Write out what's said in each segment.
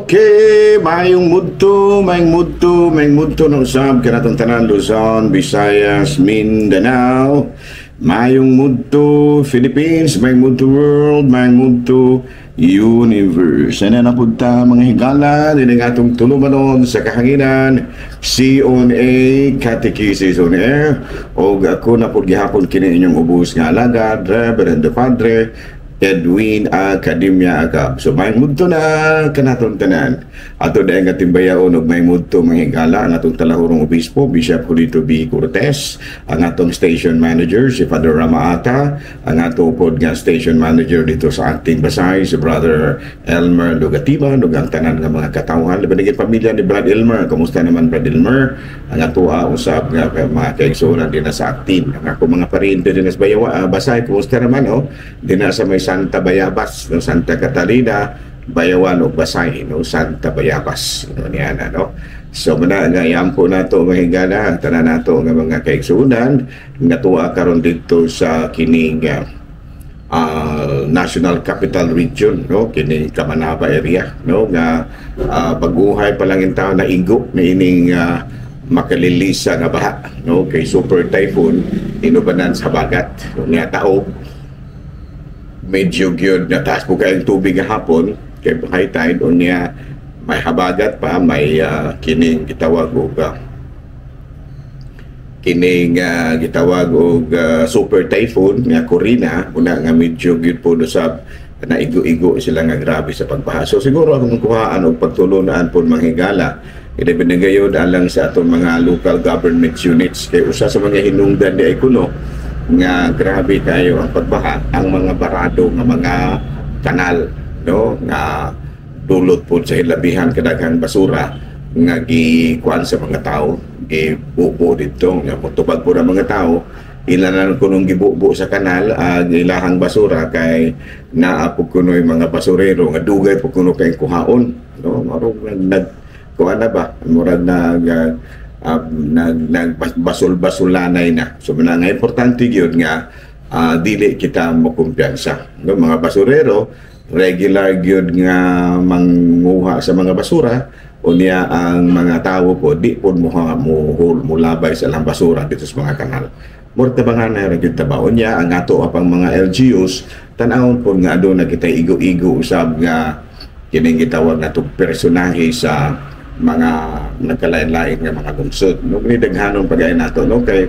Okay, maayong mudto, maayong mudto, maayong mudto ng usab kanatong tanan, Luzon, Visayas, Mindanao. Maayong mudto, Philippines, maayong mudto, world, maayong mudto, universe. Ana na pud ta, mga higala, din ang atong tulumanon sa kahanginan, C on A Catechesis on Air. Og ako na pud gihapon kini inyong ubos nga alagad, Reverend Padre Edwin Academia Agab. So may mudto na kanaton tanan. Ato dahil nga timbayaon og may mudto, mga higala, ang atong talahurong obispo, Bishop Julito B. Cortez, ang atong station manager si Father Ramaata, ang ato pod nga station manager dito sa acting Basay si Brother Elmer Lugatiman ug ang tanan nga mga katawhan, labi na pamilya ni Brad Elmer. Kumusta naman, Brad Elmer? Ang ato usab nga mga kaigsuonan din sa acting. Ang ako mga pariente din sa Bayawa, Basay, kumusta naman, oh? Din sa may Santa Bayabas, no, Santa Catalina, Bayawan ug Basay, no, Santa Bayabas, no, niya na, no. So muna nga iampo nato, mga higala, ang tanan nato nga mga kaigsuonan nga tuwa karon didto sa kining National Capital Region, no, kini Kamanaba area, no, nga baguhay pa lang in taon na igo ni ining makalilisa nga baha, no, kay super typhoon inubanan sa habagat, no, nga tao medyo gyud na taas po kayong tubig hapon kay high tide. Unya may habagat pa, may kining gitawag og kining gitawag og super typhoon nga Corina, una nga medyo gyud po do sa naigo-igo sila nga grabe sa pagbaha. So siguro akong kuhaan og pagtulunan po, mga higala, ilabi na gayud alang sa atong mga local government units, kay usa sa mga hinungdan di ay kuno nga grabe kayo ang pagbaha, ang mga barado nga mga kanal, no, nga dulot po sa hilabihan kadaghang basura nga gikuan sa mga tao, gibubo didto, nga motubag po ng mga tao ila na kunong gibubo sa kanal ang ilahang basura, kay naa po kuno'y mga basurero nga dugay po kuno kay kuhaon, no, marog nag, nag kuan na ba, murag nag nag nag basol-basulanay na. So muna nga importante gyud nga dili kita mokumpiyansa, no, mga basurero regular gyud nga manguha sa mga basura. Unya ang mga tao po di po mo mo mulabay sa ilang basura dito sa mga kanal. Murta ba nga na gyud ta ba? Unya ang ato apang mga LGUs, tan-awon po nga aduna kita igo-igo usab nga kining gitawag nato personahe sa mga nagkalain-lain nga mga lungsod, no, ni daghanon pagay nato, no, kay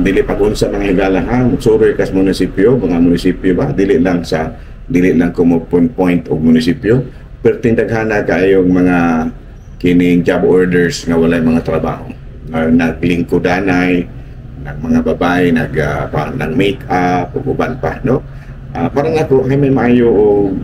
dili pag unsa, mga higala, ha, musuroy kas munisipyo, mga munisipyo ba, dili lang kumo point og munisipyo, perting daghana kaayong mga kining job orders nga walay mga trabaho, naglingkudanay ng mga babae, nag pa, ng make-up ug uban pa, no. Parang ako ay may maayo og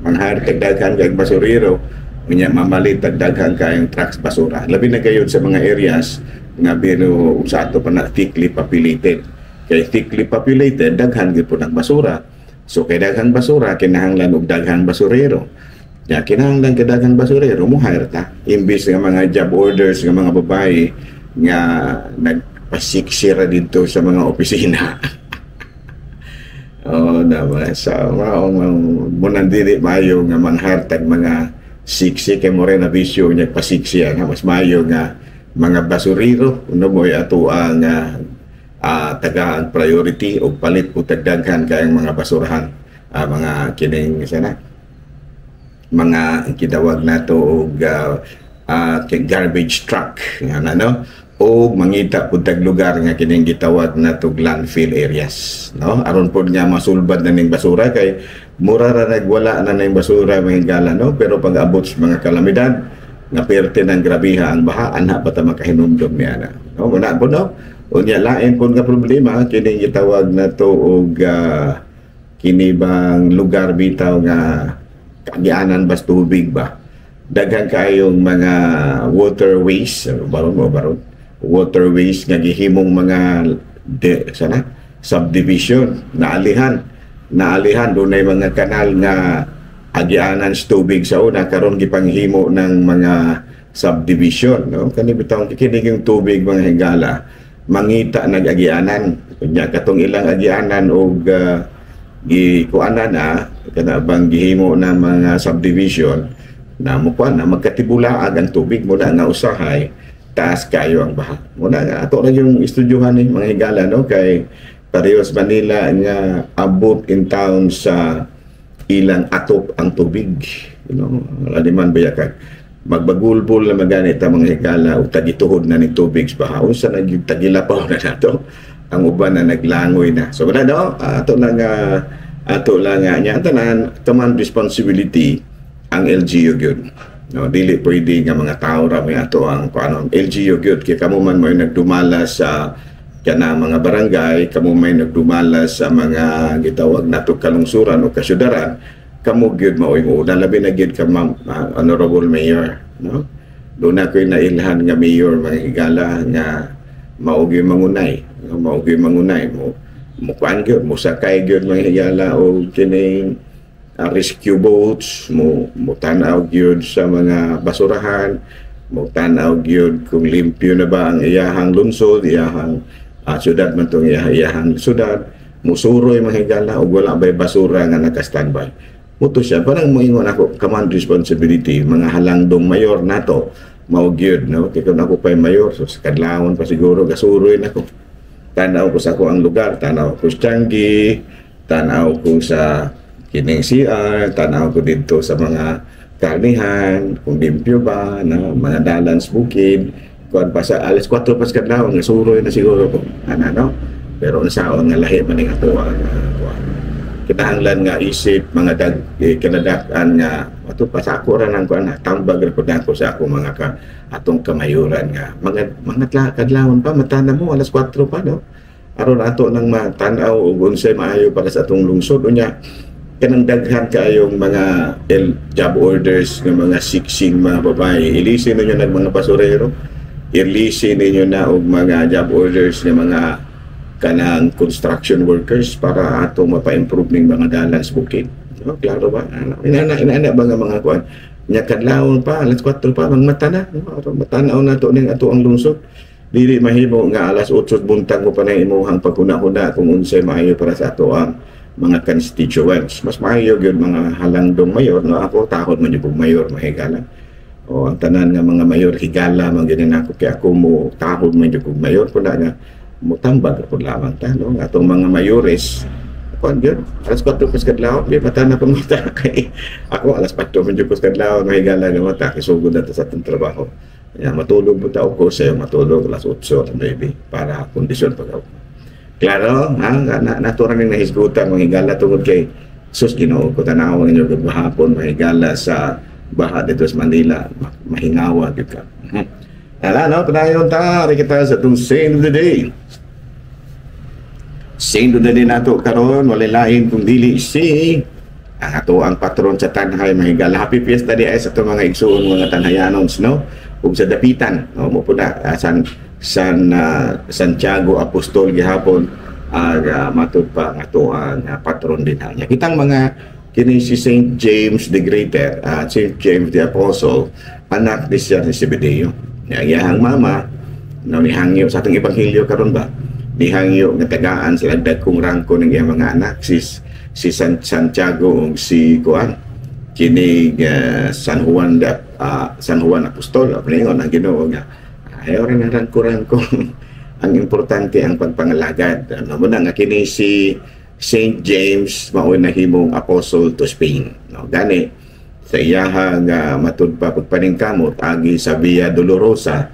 manghari tag daghan kay basurero, unya mamalit tag daghan kayong trucks basura, labi na gayud sa mga areas nga biro sa ato pa na thickly populated, kay thickly populated daghan gyud po ng basura. So kay daghang basura, kinahanglan og daghang basurero. Ya, kinahanglan kay daghang basurero, mo hire ta imbis nga mga job orders nga mga babae nga nagpasiksira dito sa mga opisina. Oh, naman sa maong munang dili maayo nga manghire tag mga siksi kay mo rin na bisyo nga pasiksi, nga mas maayo nga mga basurero uno mo ato ang taga ang priority og palit po tag daghan kayong mga basurahan, mga kining sana mga gitawag nato og garbage truck nga no, o mangita pud tag lugar nga kining gitawag nato landfill areas, no, aron pod nga masulbad na ning basura, kay mura ra nagwala na ning basura, mga higala, no. Pero pag abot sa mga kalamidad nga perte ng grabiha ang baha, anha pa ta makahinumdom niya na, no, muna po, no. Unya lain pod nga problema kining gitawag nato og kini bang lugar bitaw nga kagianan bas tubig ba, daghan kaayong mga waterways, baron mo baron waterways nga gihimong mga de, sana subdivision, naalihan naalihan. Dunay mga kanal nga agianan sa tubig sa una, karon gipanghimo ng mga subdivision, no. Kani bitaw kini yung tubig, mga higala, mangita nag-agianan. Unya katong ilang agianan og gikuanan na kana bang gihimo na mga subdivision. Na mo kuan na magkatibulaag ang tubig mo na nga usahay taas kayo ang baha. Mo na nga ato ra yung estudyuhan ni, mga higala, no, kay parehas Manila nga abot in town sa ilang atop ang tubig. Wala man baya kag magbagulbol na maganit ang mga higala ug tagituhod na ni tubig sa baha. Unsa na gyud, tagilapaw na nato ang uban na naglangoy na. So wala, no, ato lang nga nya tanan command responsibility ang LGU gyud. No, dili pwede nga mga tao ra may ato ang kuano, LGU gyud, kay kamo man mo nagdumala sa kana mga barangay, kamo may nagdumala sa mga gitawag nato kalungsuran o kasyudaran, kamo gyud maoy muuna, labi na gyud ka, ma'am, honorable mayor, no? Doon na ko'y nailhan nga mayor, mga higala, nga mao gyud mangunay, no? Mao gyud mangunay mo mo kuan gyud, mo sakay gyud, mga higala, o kining rescue boats, mo mo tan-aw gyud sa mga basurahan, mo tan-aw gyud kung limpyo na ba ang iyahang lungsod, iyahang syudad man tong iyahang syudad, musuroy, mga higala, ug wala bay basura nga naka-standby. Muto siya, parang moingon ako, command responsibility, mga halangdong mayor nato, mao gyud, no? Kay kung ako pa'y mayor, so sa kadlawon pa siguro, gasuroy nako. Tanaw ko sa ako ang lugar, tanaw ko sa Tiangge, tanaw ko sa kining CR, tanaw ko dito sa mga karnihan, kung limpyo ba, no? Mga dalans bukid, kuan pa sa alas 4 pa sa kadlawon, gasuroy na siguro ko. Ana, no? Pero unsaon nga lahi man ning ato ang kuan. Kinahanglan nga isip mga dag eh, kinadak-an nga ato pa sa ako ra nang kuan, tambag ra pud nako sa ako mga ka atong kamayuran nga mga kadlawon pa matana mo alas 4 pa, no, aron ato nang matan-aw og unsay maayo para sa atong lungsod. Unya kanang daghan kaayong mga job orders nga mga siksing mga babae, ilisin ninyo nag mga basurero, ilisin ninyo na og mga job orders nga mga kanang construction workers para atong mapa-improve ning mga dalan sa bukid. No, klaro ba? Ano, inana inana ba nga mga kuan? Nya kadlawon pa alas 4 pa mangmata na, no? Aron matanaw na to ning ato ang lungsod. Dili mahimo nga alas 8 buntag mo pa na imuhang paghuna-huna kung unsay maayo para sa ato ang mga constituents. Mas maayo gyud mga halangdong mayor, no? Ako takot man jud mayor, mahigala. O ang tanan nga mga mayor higala man gyud nako kay ako mo tahod man jud kog mayor kuna nga mutambag pud lamang ta, no, atong mga mayores kuan gyud alas 4 pas kadlaw bi mata na pamita kay ako alas 4 man jud pas kadlaw, mahigala, nga mata kay sugod na ta sa atong trabaho. Ya, matulog mo ta ko sa matulog alas 8 9 para kondisyon pag. Klaro ha na natural ning nahisgutan, mga higala, tungod kay sus Ginoo ko, tanaw ninyo gahapon, mahigala, sa baha dito sa Manila, mahingawa gyud ka. Ala, no, padayon ta, ari kita sa atong saint of the day. Saint of the day nato karon walay lain kung dili si ang ato ang patron sa Tanhay, mahigala. Happy Fiesta di ay sa atong mga igsuon, mga Tanhayanons, no? Ug sa dapitan, no, mo pud na San Santiago Apostol gihapon ag matud pa ang ato ang patron din ha. Nya kitang mga kini si Saint James the Greater, Saint James the Apostle, anak ni siya ni Zebedeo. Nya iyahang mama, no, nihangyo sa atong ebanghelyo karon ba? Nihangyo nga tagaan sila dagkong rangko ng iyang mga anak, si Santiago ug si kuan kini San Juan de San Juan Apostol. Ningon ang Ginoo nga ayaw rin ang rangko-rangko, ang importante ang pagpangalagad, ano mo na nga kini si Saint James mao nahimong apostle to Spain, no? Gani sa iyaha nga matud pa pagpaningkamot agi sa Via Dolorosa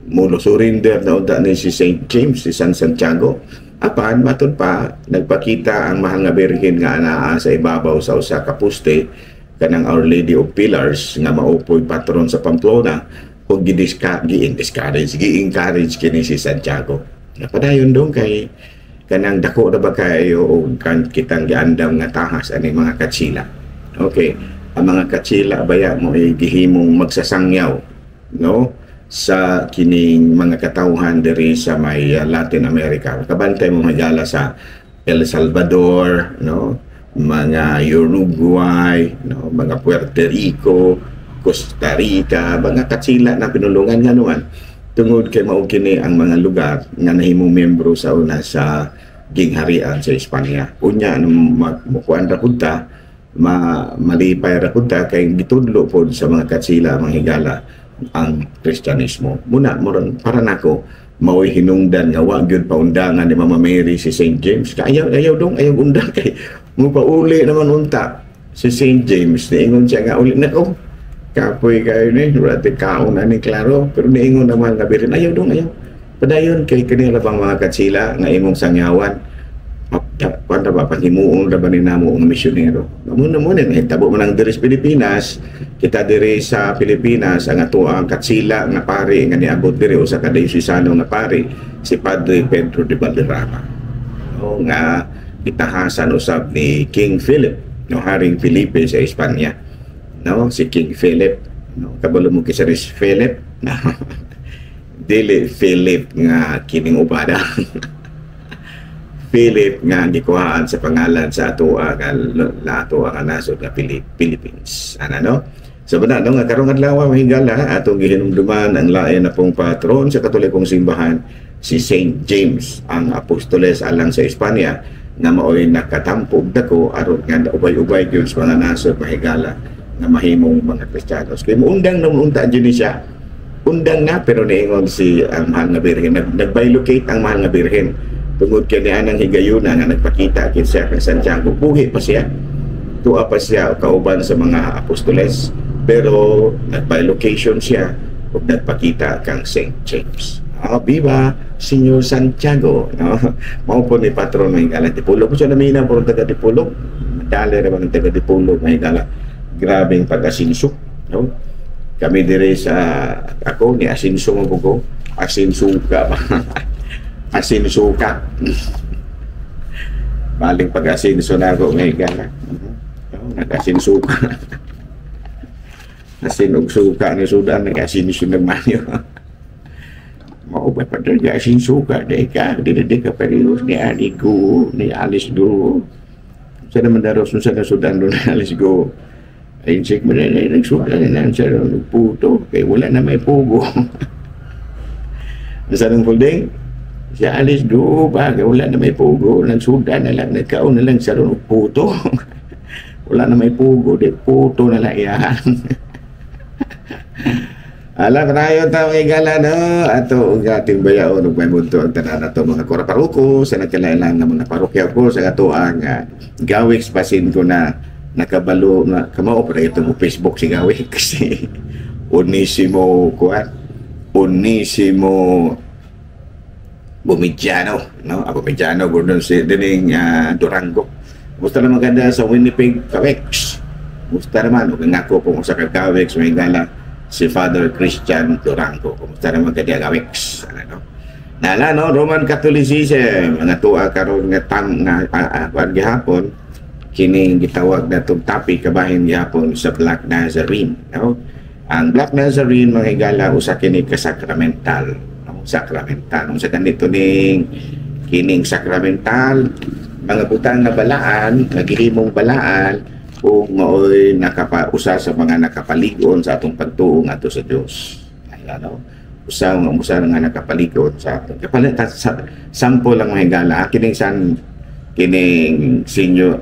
mo surrender na unta ni si Saint James, si San Santiago. Apan matud pa nagpakita ang mahal nga Birhen nga anaa sa ibabaw sa usa ka poste kanang Our Lady of Pillars nga maupoy patron sa Pamplona ug gi-discourage, gi-encourage kini si Santiago. Napadayon dong kay kanang dako na ba kayo og kan kitang giandam nga tahas ani mga katsila. Okay, ang mga katsila baya mo ay gihimong magsasangyaw, no, sa kining mga katawhan diri sa may Latin America. Kabantay mo magala sa El Salvador, no, mga Uruguay, no, mga Puerto Rico, Costa Rica, mga katsila na pinulungan nga nuan tungod kay mao kini ang mga lugar nga nahimong membro sa una sa gingharian sa Espanya. Unya mukuan ra pud ta. Malipay ra pud ta kay gitudlo pod sa mga katsila, mga higala, ang Kristyanismo. Muna murang para nako mao'y hinungdan nga wa gyud paundangan ni Mama Mary si St. James. Kay ayaw, ayaw dong, ayaw undang kay mupauli naman unta si St. James. Niingon siya nga uli nako, kapoy kayo ni, wala ti kaon ani klaro, pero niingon naman nga Birhen, "Ayaw dong, ayaw. Padayon kay kanila bang mga katsila nga imong sangyawan, kuan ba, paghimuon ra ba ni namo ang misyonero." Mao na mo ni nahitabo man ang diri sa Pilipinas. Kita diri sa Pilipinas, ang ato ang katsila nga pari nga niabot diri, usa ka diosesano nga pari, si Padre Pedro de Valderrama, no, nga gitahasan usab ni King Philip, no, Haring Felipe sa Espanya, no? Si King Philip, no? Kabalo mo kinsa si Philip? Dili Philip nga kining ubada, Philip nga gikuhaan sa pangalan sa ato nga la ato nga nasod nga Philippines ana, no? So bana no, nga karong adlaw, mga higala, atong gihinumduman ang lain na pong patron sa Katolikong simbahan, si Saint James ang apostoles alang sa Espanya, nga maoy nakatampog dako aron nga ubay-ubay gyud sa mga nasod, mahigala, nga mahimong mga Kristiyanos. Kay muundang na unta jud ni siya, undang na, pero niingon si ang Mahal nga Birhen, nag-bilocate ang Mahal nga Birhen tungod kay nianang higayuna nga nagpakita kit siya kang Santiago. Buhi pa siya, tuwa pa siya kauban sa mga apostoles, pero nag-bilocation siya ug nagpakita kang St. James. Oh, viva Señor Santiago, no? Mao po ni patron, mga higala. Dipolog po siya namina, puro taga Dipolog. Madali ra man ang taga Dipolog, mga higala. Grabeng pag-asinso, no? Kami dire sa ako ni asinso mo ko. Asinsuka ba? Asinsuka. Baling pag-asinso na ako, mga higala. Oh, nag-asinsuka. Asin og suka ni sudan, nag-asinso nagmanyo. Mao ba pa diri asin suka di ka di di ka parehos ni Ali Go, ni Alice Go. Sa naman daros sa sudan do ni Alice Go. Ay insik mo na nagsuka na sa puto kay wala na may pugo. Sa nang folding si Alice Go ba, kay wala na may pugo, nagsudan na lang, nagkaon na lang sa ron puto. Wala na may pugo, di puto na lang iyahan. Ala, panayon ta, mga higala, no? Ato ug ating bayaon ug may ang tanan nato mga kura paroko sa nagkalain nga mga parokya ko sa ato ang Gawix, basin ko na nakabalo na kamao pa ito mo Facebook si Gawix, si Onisimo kuan, Onisimo Bumidiano, no? Ako Bumidiano, Gordon si dining Durango. Kumusta naman ganda sa Winnipeg, Gawix? Kumusta naman? Ug ang ako kung sa Gawix, may gala si Father Christian Durango. Kumusta naman kadiya, Gawix? Ano, no? Nala, no? Roman Catholicism, mga tuwa karon nga tam nga gihapon kining gitawag na tong topic kabahin gihapon sa Black Nazarene, no? Ang Black Nazarene, mga higala, usa kini ka sacramental, no? Sacramental. Unsa ganito ning kining sacramental? Mga butang nga balaan, nga gihimong balaan kung maoy nakapa usa sa mga nakapaligon sa atong pagtuo ngadto sa Dios. Ay ano, usa nga usa nga nakapaligon sa atong kapalit sa sample lang, mga higala, kining san kining sinyo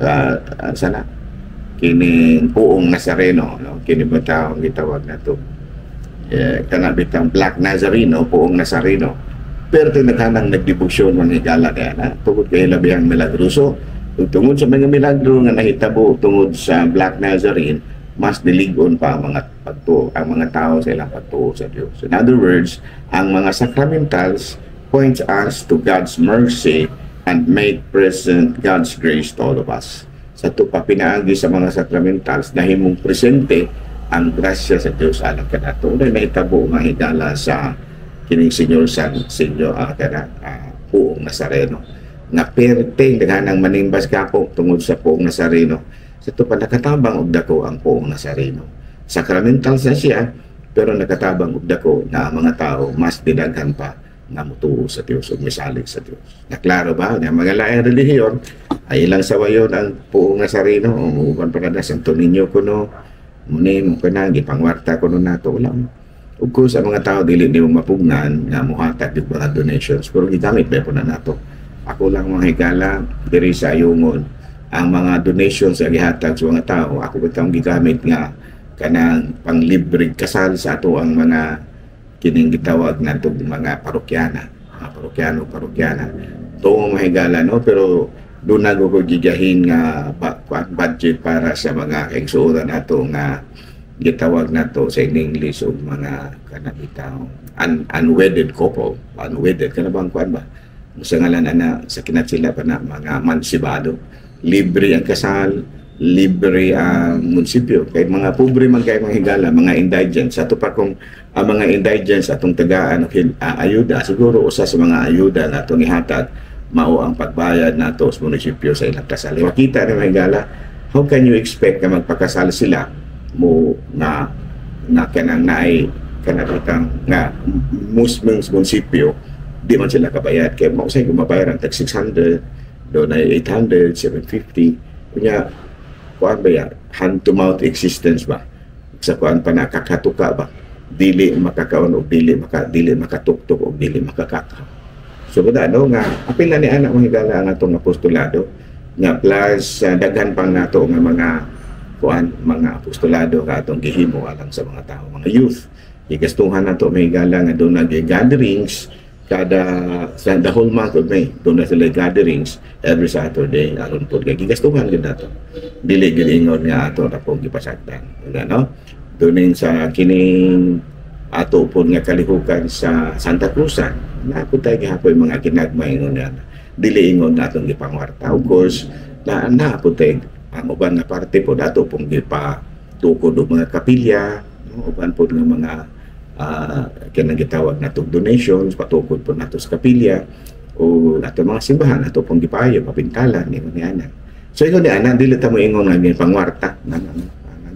sana kining Puong Nazareno, no? Kini ba taong gitawag nato eh, kana bitang Black Nazareno, Puong Nazareno, pero tinaghanang nagdebosyon, mga higala, kaya na tungod kay labihang milagroso. Ug tungod sa mga milagro nga nahitabo tungod sa Black Nazarene, mas diligon pa ang mga pagtuo, ang mga tao sa ilang pagtuo sa Dios. In other words, ang mga sacramentals points us to God's mercy and make present God's grace to all of us. Sa ito pa pinaagi sa mga sacramentals, nahimong presente ang grasya sa Dios alang kanato. Unay nahitabo, mga higala, sa kining Senyor San Senyor kana Puong Nazareno nga perte daghanang manimbas kapo tungod sa Puong Nazareno. Sa ito pa nakatabang og dako ang Puong Nazareno. Sacramental sa siya, pero nakatabang og dako na ang mga tao mas didaghan pa nga mutuo sa Dios ug misalig sa Dios. Naklaro ba? Nga mga laing relihiyon ay ilang sawayon ang Puong Nazareno o uban pa kada Santo Niño kuno muni mo kana gipangwarta kuno nato, wala. Of course, ang mga tao dili nimo mapugnan nga muhatag og mga donations, pero gigamit ba po na nato. Ako lang, mga higala, diri sa Ayungon, Ang mga donations sa gihatag sa mga tao, ako bitawng gigamit nga kanang panglibre kasal sa ato ang mga kining gitawag natong mga parokyana, mga parokyano, parokyana. Tuong mga higala, no, pero doon na ko gigahin nga budget para sa mga kaigsuonan nato nga gitawag nato sa in English og mga kanang bitaw unwedded couple, unwedded kana bang kuan ba sa ngalan ana sa kinatsila pa na mga mansibado. Libre ang kasal, libre ang munisipyo kay mga pobre man kay mga higala, mga indigents. Ato pa kung ang mga indigents atong tagaan og ayuda, siguro usa sa mga ayuda nga atong ihatag mao ang pagbayad nato sa munisipyo sa ilang kasal. Makita ni mga higala, how can you expect nga magpakasal sila mo nga nga kanang naay kanang nga musmeng munisipyo di man sila kabayad kay mao say gumabayaran tag 600, doon ay 800, 750 kunya kuan ba ya, hand to mouth existence ba, sa kuan pa nakakatuka ba, dili makakaon og dili makatuktok og dili makakakaw. So bada no nga apil na ni anak mga higala ang atong apostolado nga plus daghan pang nato nga mga kuan mga apostolado nga atong gihimo alang sa mga tao, mga youth. Gigastuhan nato mga higala nga doon nag gatherings kada sa the whole month of May, doon na sila gatherings every Saturday aron pod kay gigastuhan gid nato. Dili gid ingon nga ato na pong gipasagdan. No? Doon sa kining ato pod nga kalihukan sa Santa Cruzan, na po tayo gihapoy mga ginagmay ingon nga dili ingon na atong gipangwarta. Of course, na po tayo ang uban nga parte po ato pong gipatukod og mga kapilya, no? Uban po nga mga kanang gitawag nato donations patukod po nato sa kapilya o ato mga simbahan ato pong gipayo mapintalan ingon ni ana. So ingon ni ana dili ta mo ingon nga gipangwarta,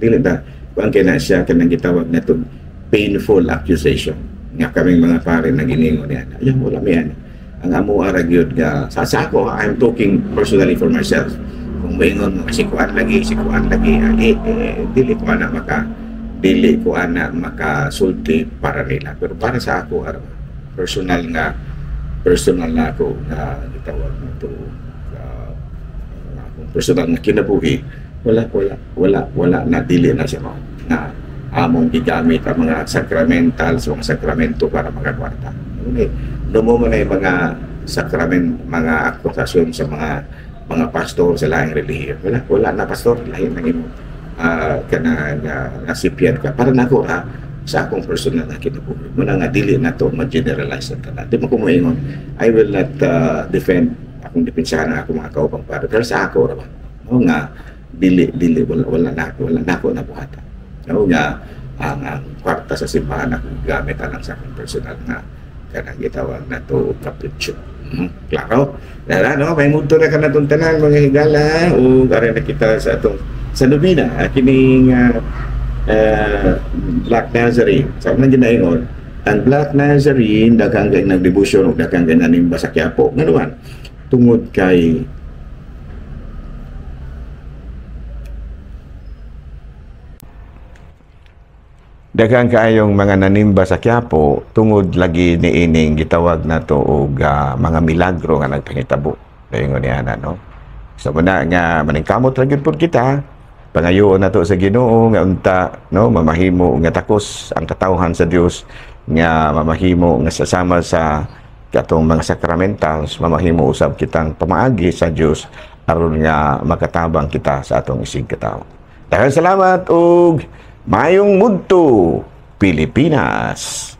dili ta kuan kay na siya kanang gitawag nato painful accusation nga kaming mga pare na giningon ni ana. Ayaw wala mi ana. Ang amo ara gyud nga sa ako, I'm talking personally for myself. Kung moingon nga si kuan lagi, dili ko ana maka dili ko ana makasulti para nila, pero para sa ako ara personal na ako nga gitawag nito akong personal nga kinabuhi, wala na dili na siya mao na among gigamit ang mga sakramental sa mga sakramento para makakwarta. Dumo man na yung mga sakrament, mga akusasyon sa mga pastor sa lahing relihiyon. Wala na pastor, lahi na imo kana nasipyan ka. Para nako sa akong personal na kinabuhi. Muna nga dili na to ma-generalize ang tanan. Di mo ko moingon, I will not defend akong depensahan ang akong mga kaupang pare. Pero sa ako ra ba? No nga dili wala na ako nabuhatan. No nga ang kwarta sa simbahan akong gamit alang sa akong personal nga kanang gitawag na to kapritso. Klaro? Dara no, may mudto na ka na itong tanan mga higala o arin na kita sa atong sa Novena kining Black Nazarene. Sa unang ginaingon, ang Black Nazarene daghang kay nagdebosyon ug daghang kay nanimba sa Quiapo. Ngano man? Tungod kay daghang kaayong mga nanimba sa Quiapo tungod lagi niining gitawag nato og mga milagro nga nagpangitabo. Ingon ni ana no. So muna nga maningkamot ra gyud pud kita, pangayoon nato sa Ginoo nga unta no mamahimo nga takos ang katawhan sa Dios, nga mamahimo nga sasama sa katong mga sakramentals, mamahimo usab kitang pamaagi sa Dios aron nga makatabang kita sa atong isig katawo. Daghang salamat ug mayong mudto, Pilipinas.